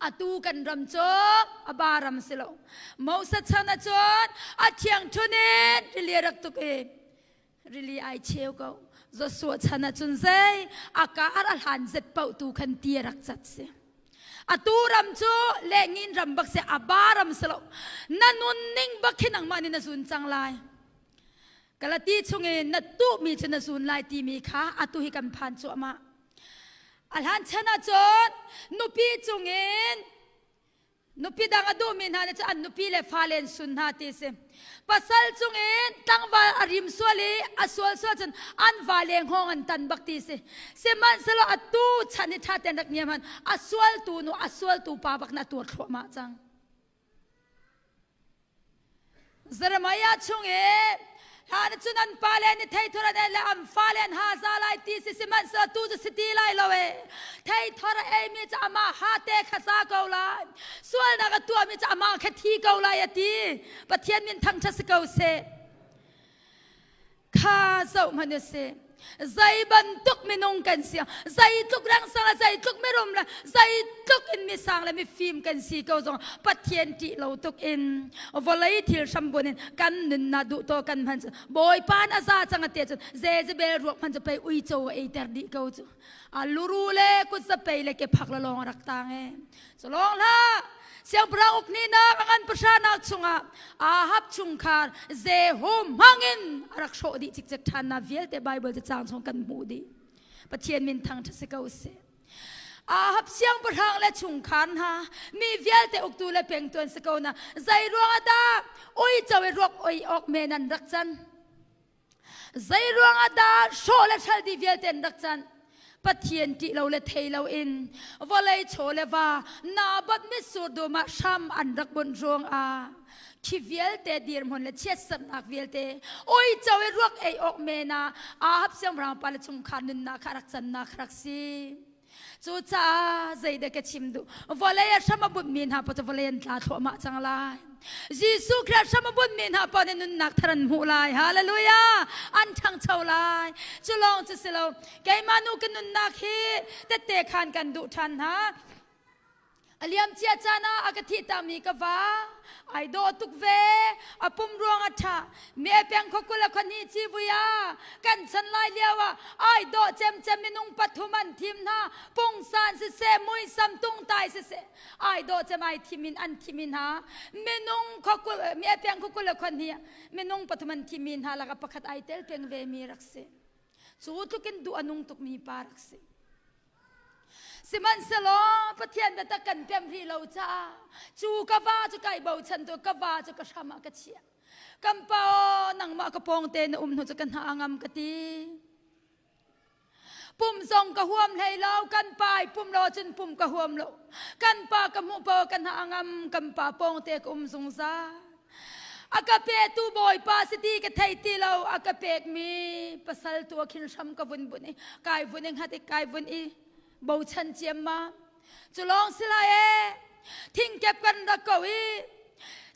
Atu kan ram cu a ba ram si lo. Moses chan ahcun a thiang thun in rili a rak tuk i rili ai cheu ko. Joshua chan ahcun zei a kar a hlan zet paoh tu khan ti a rak cat si. Atu ram cu lengin ram bak si a ba ram si lo. Na nunning bak khi nangmah nih na zun cang lai. Galati chungin na tuhmi cu na zun lai timi kha atu hi kan phan cuahmah. A hlan chan ahcun nupi cungin nupi dang a duhmi hna nih cun an nupi le fale an sun hna ti si. Pasal cungin tlangval a rim sual i a sual sual cun an vale hngawng an tan bak ti si. Sihmanhsehlaw atu chan hi ṭha tein rak ngiam han a sualtu nu a sualtu pa bak na tuar thluahmah cang. Jeremiah chung i hlan cun an pale nih theithur an ei le an fale an ha za lai ti si sihmanhsehlaw tu cu si ti lai lo e theithor a eimi cu amah ha te kha za ko lai sualnak a tuahmi cu amah kha thi ko lai a ti Pathian min thangṭhat si ko seh Kha zoh hmanh u sih. Zei bantuk minung kan si, zeitluk rangsang le zeitluk mirum le zeitluk in misang le mifim kan si ko zong Pathian ṭih lo tuk in vawlei thil hrambun in kan nunnak duh to kan hman cu Bawipa a za cang a te cun Jezebel ruak hman cu pei uico a eiter dih ko cu. A luru le kut zapei le ke phak le lawng a rak tang e. Cu lawng hlah siangpahrang uk hnihnak a ngan pahranak chungah Ahab chungkhar Jehu hmangin a rak hrawh dih cikcek ṭhannak vialte Baibal cacang chung kan hmuh dih. Pathian min thangṭhat si ko seh. Ahab siangpahrang le chungkhar hna mi vialte uktu le pengtuan si ko na zei ruangah dah uico i ruak oi awk men an rak can? Zei ruangah dah hrawh le hral dih vialte an rak can? Pathian ṭih lo le thei loin vawlei chaw le va Naboth mitsur dum ah hram an rak bunh ruangah khi vialte dirhmun le chiatserhnak vialte uico i ruak ei awk men ah Ahab siangpahrang pa le chungkhar nunnak kha rak cannak kha rak si. Cucaah zeidah ka chim duh? Vawlei a hram a bunhmi hna paoh cu vawlei an tla thluahmah cang lai. Jesuh Khrih a hram a bunhmi hna paoh nih nunnak thar an hmuh lai. Hallelujah! An ṭhangcho lai. Cu lawng cu si lo. Keimah nu ka nunnak hi tette khan kan duh ṭhan hna. A liamcia caan ah a ka thihtakmi ka va ai dawh tuk ve. A pum ruang a ṭha. Mi peng khuakul a khuahnih civui ah kan chan lai lio ah ai dawh cemcem minung pathum an thim hna. Pungsan siseh, muisam tungtai siseh, ai dawh cem ai thim in an thim hna. Minung khuakul mi peng khuakul a khuahnih minung pathum an thimmi hna lakah pakhat ai tel peng ve mi rak si. Cu tluk in duh a nung tukmi pa rak si. Sihmanhsehlaw Pathian biatak kan pem rih lo caah cu ka va cu kai bochan tu ka va cu ka hram ah ka chiah. Kan pa aw nangmah ka pawng te na um hnu cu ka hna a ngam ka ti. Pum zong ka huam hlei lo kan pa i pum lo cun pum ka huam lo. Kan pa ka hmuh paoh ka hna a ngam kan pa pawng te ka um zungzal. A ka petu Bawipa si ti ka thei ti lo a ka pekmi pasal tu a khin hram ka vun bunh i kai vun i hngat i kai vun i bochan ciammam cu lawng si lai e thingkep kan rak ko i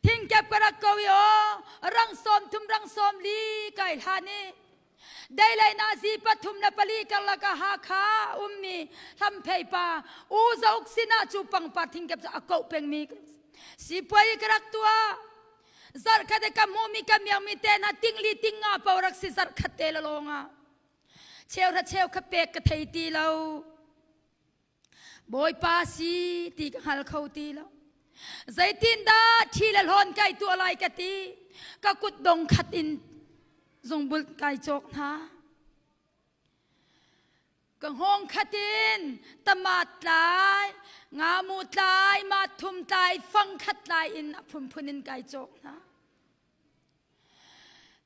thingkep ka rak ko i aw rang sawm thum rang sawm li kai hlan i deilei nazi pathum le pali karlak ah Hakha ummi hlamphei pa U Zauk sinah cu pangpar thingkep cu a koh pengmi sipuai ka rak tuah zarhkhat i ka hmuhmi ka miangmi te hna tingli tinga po rak si zarhkhat te la lawng ah cheuhra cheu kha pek ka thei ti lo Bawipa si ti ka hngal kho ti lo. Zeitindah thi le hlawn kai tuah lai ka ti. Ka kut dong khat in zungbul kai cawk hna. Ka hngawng khat in tamat tlai, ngamu tlai, mathum tlai, fang khat tlai in a phunphun in kai cawk hna.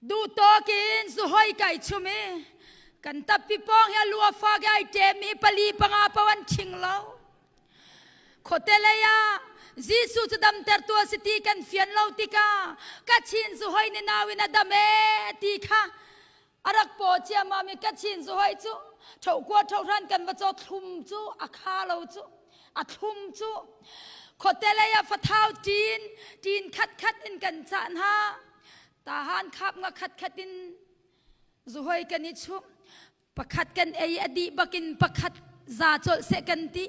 Duhtawk in zuhoi kai chum i kan tappi pawng hi a lua fak i ai ṭem i pali panga paoh an ṭhing lo. Khuate lei ah Jesuh cu damtertu a si ti kan fian lo tikah Kachin zuhoi ni nau in a dam ee ti kha a rak paw ciammam i Kachin zuhoi cu ṭhohkua ṭhohran kan va caw thlum cu a kha lo cu a thlum cu khuate lei ah fathau ṭin ṭin khatkhat in kan cah hna tahan khap nga khatkhat in zuhoi kan i chumh pakhat kan ei a dih bakin pakhat za colh seh kan ti.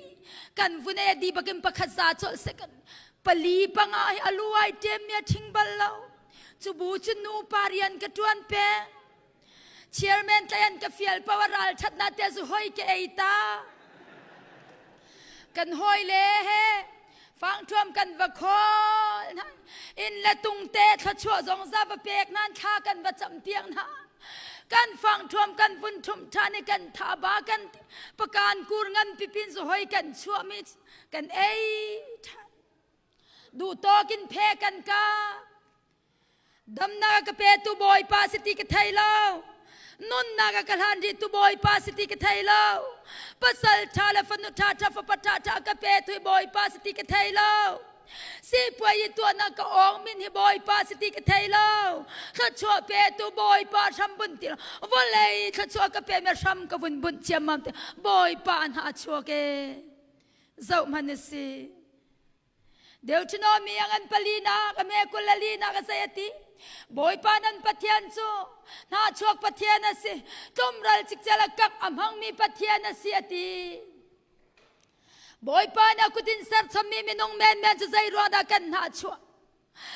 Kan vun ei a di bakin pakhat za colh seh kan pali panga hi alu ai ṭem mi a ṭhing bal lo. Cu bu cun nupa rian ka ṭuan peng. Chairman tlai an ka fial paoh a ralṭhatnak te zu hoi ka ei ta. Kan hawi le he fangṭhuam kan va khawl hna. Inn le tung te thluachuah zong za va pek nan thla kan va cam piak hna. Kan fangṭhuam kan vun ṭhumh ṭhan i kan thaba kan pakan kur ngan pipin zu hoi kan chuahmi kan ei ṭhan. Duhtawk in phe kan ka. Damnak a ka petu Bawipa si ti ka thei lo. Nunnak a ka hlan rihtu Bawipa si ti ka thei lo. Pasal ṭha le fanu ṭha ṭha fapa ṭha ṭha a ka petu hi Bawipa si ti ka thei lo. Sipuai i tuahnak ka awng min hi Bawipa si ti ka thei lo. Thluachuah petu Bawipa hram bunh ti lo. Vawlei thluachuah ka pe mi hram ka vun bunh ciammam ti Bawipa hna a chuak e. Zoh hmanh a si. Deuteronomy a ngan palinak a me 20 le linak a zei a ti. Bawipa nan Pathian cu hnahchuak Pathian a si, tlumral cikcel a kak a hmangmi Pathian a si a ti. Bawipa nih a kut in serchommi minung menmen cu zei ruang dah kan hnahchuah?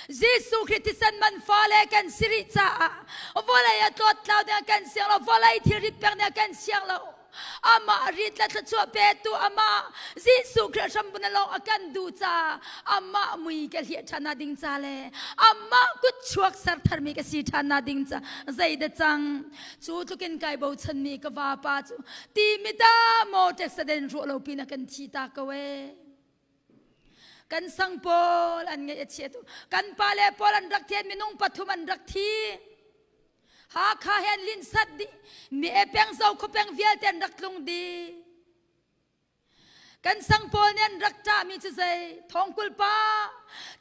Jesuh Khrih thisen man fale kan si rih caah vawlei a tlawttlau ding kan siang lo, vawlei thilrit pek ding kan siang lo. Amah rit le thluachuah petu amah Jesuh Khrih hrambun lawng a kan duh caah amah mui ka hliah ṭhan na ding ca le amah kutchuak ser tharmi ka si ṭhan na ding ca zeidah cang cu tlukin kai bochanmi ka vapa cu ti mi ta maw accident ruah lo pin a kan thi ta ko ee. Kan sang pawl an ngaih a chia tu. Kan pale pawl an rak thian minung pathum an rak thi. Hakha he an lin sat dih. Mi e peng zo khu peng vialte an rak tlung dih. Kan sang pawl nih an rak ṭahmi cu zei thongkul pa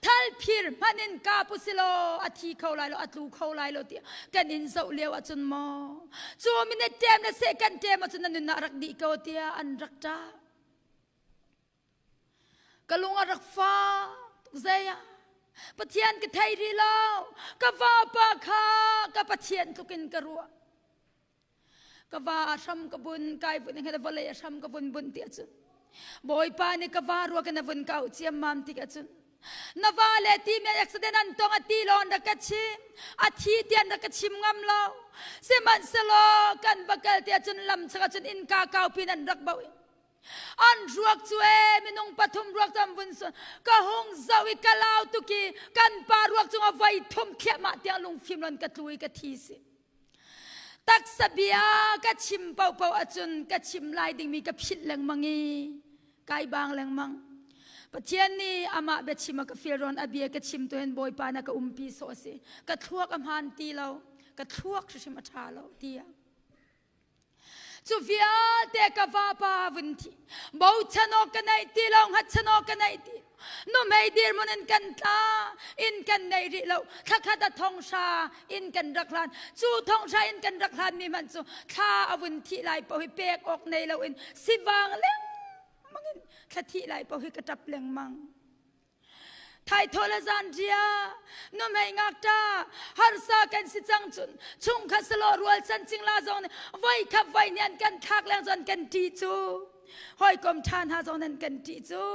thal phir hman in kap usilaw a thi kho lai lo a tlu kho lai lo tiah kan in zoh lio ahcun maw cu minute ṭem le seh kan ṭem ahcun na nunnak rak dih ko tiah an rak ṭah. Ka lung a rak fak tuk zei ah Pathian ka thei rih lo. Ka vapa kha ka Pathian tluk in ka ruah. Ka va a hram ka bun kai vun in vawlei a hram ka vun bun ti ahcun Bawipa nih ka va rua kan a vun kau ciammam tik ahcun na va le ti mi accident an tong a ti lawn rak ka chim a thi tian rak ka chim ngam lo sihmanhsehlaw kan va kal ti ahcun lam chak ahcun innka kau pin an rak bauh An ruak cu ee minung pathum ruak cu an vun sun. Ka hung zoh i ka lau tuk i kan pa ruak cungah voi thum thliahmah tiang lungfim lon ka tlu i ka thi si. Taksa bia ka chim paohpaoh ahcun ka chim lai dingmi ka philh lengmang i kai bang lengmang. Pathian nih amah biachim a ka fil rawn a bia ka chim tu hin Bawipa na ka umpi sawh a si. Ka thluak a hmaan ti lo. Ka thluak hrimhrim a ṭha lo tiah. Cu vialte ka vapa vun thi. Bochan awk ka neih ti lo, hngatchan awk ka neih ti. Nuhmei dirhmun in kan tla, inn kan nei rih lo. Thlakhat a thonghra inn kan rak hlan. Cu thonghra inn kan rak hlan mi hmanh cu thla a vun thih lai paoh hi pek awk nei lo in sivang lengmang in thla thih lai paoh hi ka ṭap lengmang. Thaithaw le zanriah nuhmei ngakṭa harsa kan si cang cun chungkhat selaw rualchan cingla zong nih voi khat voi hnih an kan thlak leng zong kan ṭih cu hawikom ṭha hna zong nan kan ṭih cu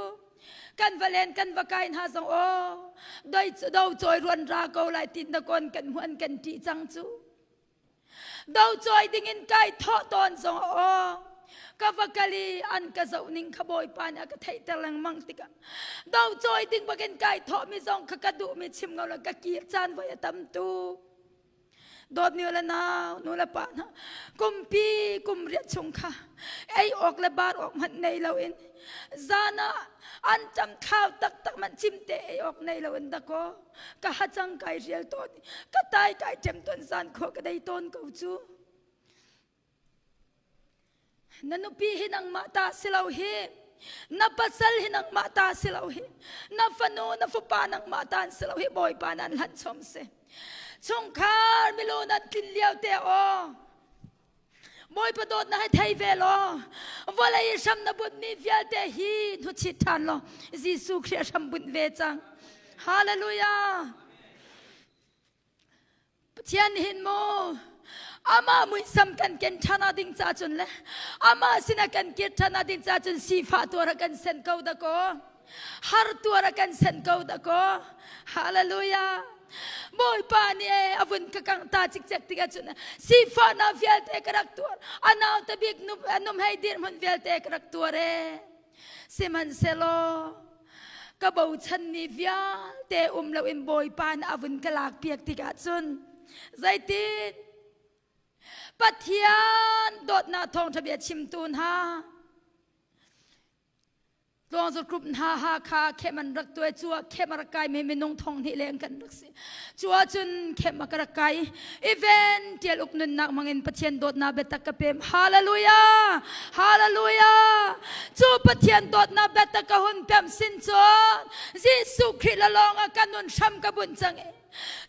kan va len kan va kai hna zong aw doi do cawi ruan ra ko lai tin na kon kan hmuh an kan ṭih cang cu Docawi dingin kai thawh tawn zong aw ka va kal i an ka zoh ning kha Bawipa nih a ka theihter lengmang tikah docawi ding bakin kai thawhmi zong kha ka duhmi chim ngau lo ka kir caan voi a tam tuk. Dawtmi le nau nu le pa hna kumpi kum riat chung kha ei awk le bar awk hmanh nei loin zan ah an ṭam thlau taktak manh cimte ei awk nei loin dakaw ka hacang kai rial tawn ka tai kai ṭem tawn zan khua ka dei tawn ko cu na nupi hi nangmah ta si lo hi na pasal hi nangmah ta si lo hi na fanu na fapa nangmah ta an si lo hi bawipa nan hlanh chom si chungkhar milu nan tlin lio te aw Bawipa dawtnak hi thei ve law vawlei i hram na bunhmi vialte hi hnuchit ṭhan law Jesuh Khrih a hram bunh ve cang. Hallelujah! Pathian hin mu. Amah muisam kan ken ṭhan ding ca cun le amah sinah kan kir ṭhan ding ca cun sifah tuar a kan sen ko da kaw, har tuar a kan sen ko da kaw. Hallelujah. Bawipa nih e a vun ka kang ta cikcek tikah cun sifahnak vialte ka rak tuar, a nauta bik num hei dirhmun vialte ka rak tuar e. Sihmanhsehlaw ka bochanmi vialte um loin Bawipa nih a vun ka lakpiak tikah cun zeitin Pathian dawtnak thawngṭha bia chimtu hna Tluangzu group hna Hakha khem an rak tuai cu ah khem a rak kai mi minung thong hnih leng kan rak si. Cu ahcun khem a ka rak kai. Event tial uk nunnak hmangin Pathian dawtnak biatak ka pem. Hallelujah! Hallelujah! Cu Pathian dawtnak biatak ka hun pem sin cun Jesuh Khrih lalawng ah ka nun hram ka bunh cang i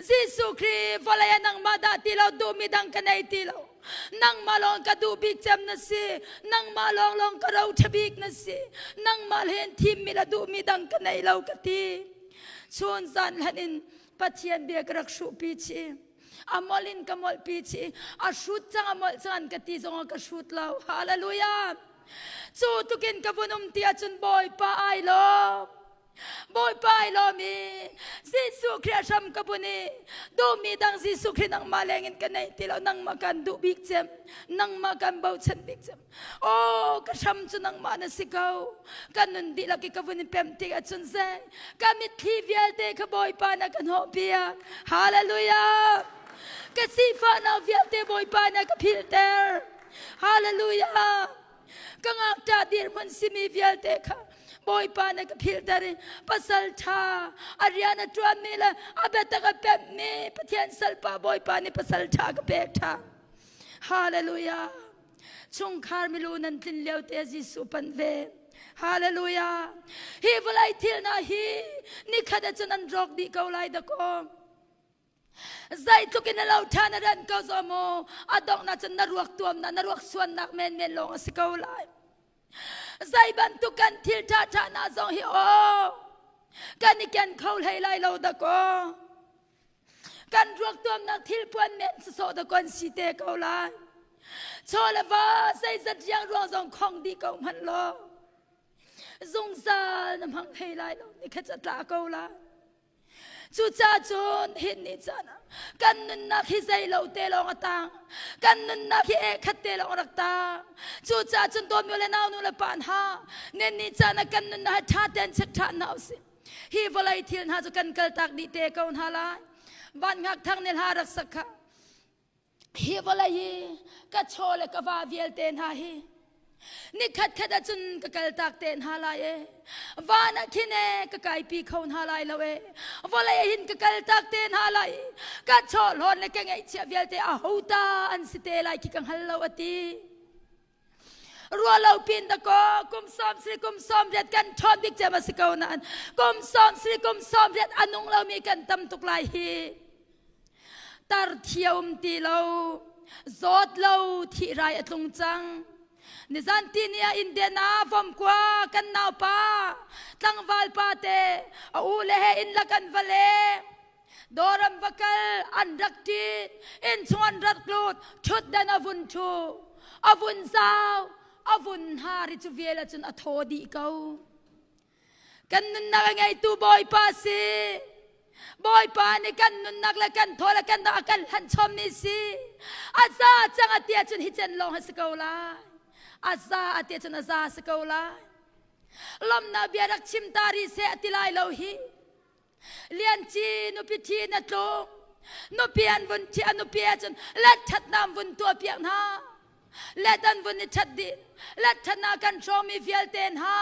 Jesuh Khrih vawlei ah nangmah dah ti lo duhmi dang ka nei ti lo. Nangmah lawng ka duh bik cem na si. Nangmah lawng lawng ka ro ṭha bik na si. Nangmah len thimmi le duhmi dang ka nei lo ka ti. Chun zan hlan in Pathian bia ka rak hruhpi chih. A molh in ka molhpi chih. A hrut cang a molh cang an ka ti zongah ka hrut lo. Hallelujah. Cu tukin ka vun um ti ahcun Bawipa ai lawm. Bawipa ai lawm i Jesuh Khrih a hram ka bun i duhmi dang Jesuh Khrih nangmah lengin ka nei ti lo. Nangmah kan duh bik cem. Nangmah kan bochan bik cem. Aw ka hram cu nangmah na si ko. Ka nun dihlak i ka vun i pemh tik ahcun seh ka mitthli vialte kha Bawipa na ka hnawhpiak. Hallelujah. Ka sifahnak vialte Bawipa na ka philhter. Hallelujah. Ka ngakṭah dirhmun simi vialte kha Bawipa na ka philhter i pasal ṭha a rian a ṭuanmi le a biatak a pemhmi Pathian salpa Bawipa nih pasal ṭha ka pek ṭhan. Hallelujah. Chungkhar milu nan tlin lio te Jesuh panh ve. Hallelujah. Hi vawlei thil hna hi nikhat ahcun an rawk dih ko lai dakaw. Zeitluk in na lo ṭha na ran ko zaw mu a donghnak cun na ruak tuamnak na ruak suannak menmen lawng a si ko lai. Zei bantuk kan thil ṭha ṭha na zong hi aw kan i ken kho hlei lai lo dakaw. Kan ruak tuamnak thil puan men sawsawh dakaw an si te ko lai. Chaw le va zeizat riang ruang zong khong dih ko hmanh law zungzal na hmang hlei lai lo nikhat a tla ko lai. Cucaah cun hin ni caan ah kan nunnak hi zei lo te lawng a tang. Kan nunnak hi eh khat te lawng a rak tang. Cucaah cun dawtmi le nau nu le pa hna, nen ni caan ah kan nunnak hi ṭha tein check ṭhan hna usih. Hi vawlei thil hna cu kan kaltak dih te ko hna lai. Van ngak thang nih hla rak sak kha. Hi vawlei hi ka chaw le ka va vialte hna hi nikhat khat ahcun ka kaltak te hna lai e. Van ah khin e ka kaipi kho hna lai lo e. Vawlei ah hin ka kaltak te hna lai. Ka chaw hlawn le ka ngeihchiah vialte a ho ta an si te lai khi ka hngal lo a ti. Ruah lo pin da ko kum sawm sri kum sawm riat kan ṭhawn bik cem a si ko nain kum sawm sri kum sawm riat a nung lomi kan tam tuk lai hi. Tar thiam ti lo, zawt lo, thih rai a tlung cang. Nizan ti ni ah Indiana vomkua kan naupa tlangval pa te a u le he inn la kan va leng. Dawram va kal an rak ṭit, inn chung an rak lut, ṭhutdan a vun ṭhu, a vun zau, a vun har i cu vial ahcun a thaw dih ko. Kan nunnak a ngeitu Bawipa si. Bawipa nih kan nunnak le kan thaw le kan a kan hlanh chommi si. A za cang a ti ahcun hi cen lawng a si ko lai. A za a ti ahcun a za a si ko lai. Lawmhnak bia rak chim ta rih seh a ti lai lo hi. Lian Ci nupi thi na tlung. Nupi an vun thi a nupi ahcun let ṭhatnak an vun tuah piak hna. Let an vun i ṭhat dih. Let ṭhatnak kan hrawmi vialte hna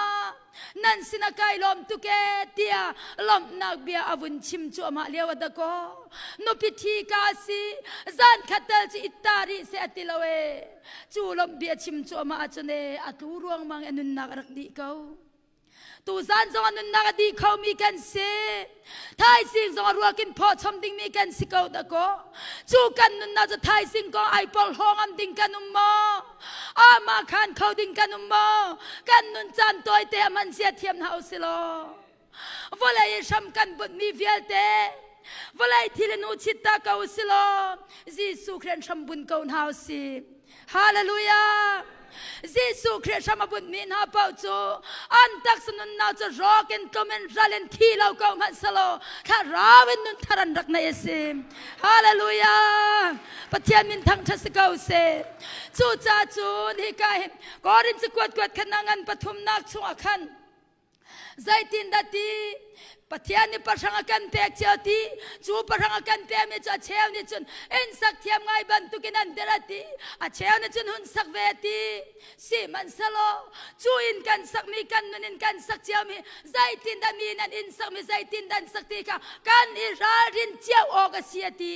nan sinah kai lawm tuk ee tiah lawmhnak bia a vun chim cuahmah lio a dakaw. Nupi thi ka si zan khat tal cu itta rih seh a ti lo ee. Cu lawmh bia chim cuahmah ahcun ee a tlu ruangmang i a nunnak a rak dih ko. Tuzan zong a nunnak a dih khomi kan si. Thaizing zong a ruak in phawchom dingmi kan si ko dah kaw. Cu kan nunnak cu thaizing kong ai porhlaw ngam ding kan um maw? Amah khan kho ding kan um maw? Kan nun caan tawite a man zia thiam hna usih law. Vawlei i hram kan bunhmi vialte. Vawlei thil in u chit ta ko si law Jesuh Khrih an hram bun ko hna usih. Hallelujah! Jesuh Khrih hram a bunhmi hna paoh cu an taksa nunnak cu rawk in tlum in ral in thi lo ko hmanh selaw thlarau in nun thar an rak neih a si. Hallelujah! Pathian min thangṭhat si ko seh. Cucaah cun hika hin Korin cakuat kuat khan ngan pathumnak chungah khan Zeitindah ti Pathian nih pahrang a kan pek cio ti cu pahrang a kan pekmi cu a cheu nih cun inn sak thiam ngai bantukin an der a ti a cheu nih cun hun sak ve ti sihmanhsehlaw cu inn kan sakmi kan nun in kan sak ciomi zeitindah mi nan inn sakmi zeitindah an sak ti kha kan i ralrin cio awk a si a ti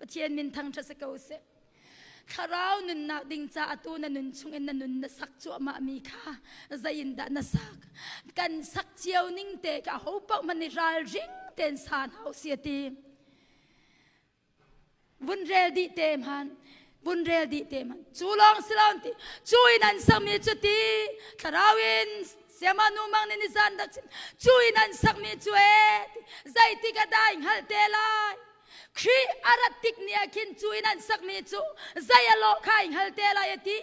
Pathian min thangṭhat si ko seh. Thlarau nunnak ding ca atu na nun chungin na nun na sak cuahmah mi kha zei in dah na sak? Kan sak cio ning te ka ho paoh hmanh nih ralring tein san hau si a ti. Vun rel dih te hman vun rel dih te hman cu lawng si lo ti cu in an sakmi cu ti thlarau in siama nu mang nih nizan rak chim cu in an sakmi cu e zeitik a dai hngal te lai Khrih a rat tik ni ah khin cu in an sakmi cu zei a lawh kha i hngal te lai a ti.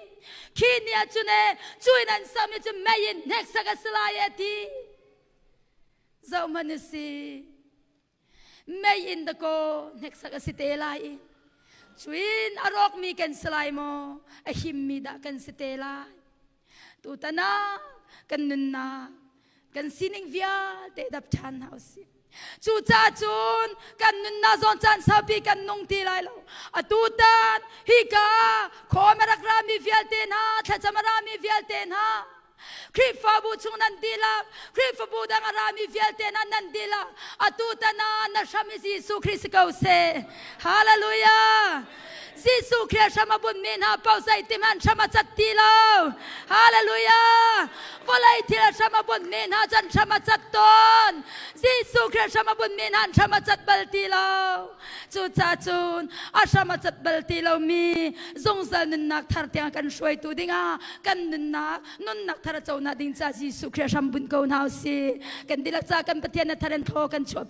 Khi ni ah cun e cu in an sakmi cu mei in hneksak a si lai a ti. Zohhmanh u si. Mei in dakaw hneksak a si te lai i cuin a rawkmi kan si lai maw a himmi dah kan si te lai. Tutan ah kan nunnak kan sining vialte dap ṭhan hna usih. Cucaah cun kan nunnak zawn caan saupi kan nung ti lai lo. Atu tan hika khawm a rak rami vialte hna, thlacam a rami vialte hna, Khrihfabu chung nan dihlak, Khrihfabu dang a rami vialte hna nan dihlak, atu tan ah na hram hi Jesuh Khrih si ko seh. Hallelujah! Jesuh Khrih hram a bunhmi hna paoh zeitihmanh hram a cat ti lo. Hallelujah! Vawlei thil a hram a bunhmi hna cu an hram a cat tawn. Jesuh Khrih hram a bunhmi hna an hram a cat bal ti lo. Cucaah cun a hram a cat bal ti lomi zungzal nunnak thar tiang kan hruaitu dingah kan nunnak nunnak thar a conak ding ca Jesuh Khrih hram bunh ko hna usih. Kan dihlak ca kan Pathian na thar in thaw kan chuahpi.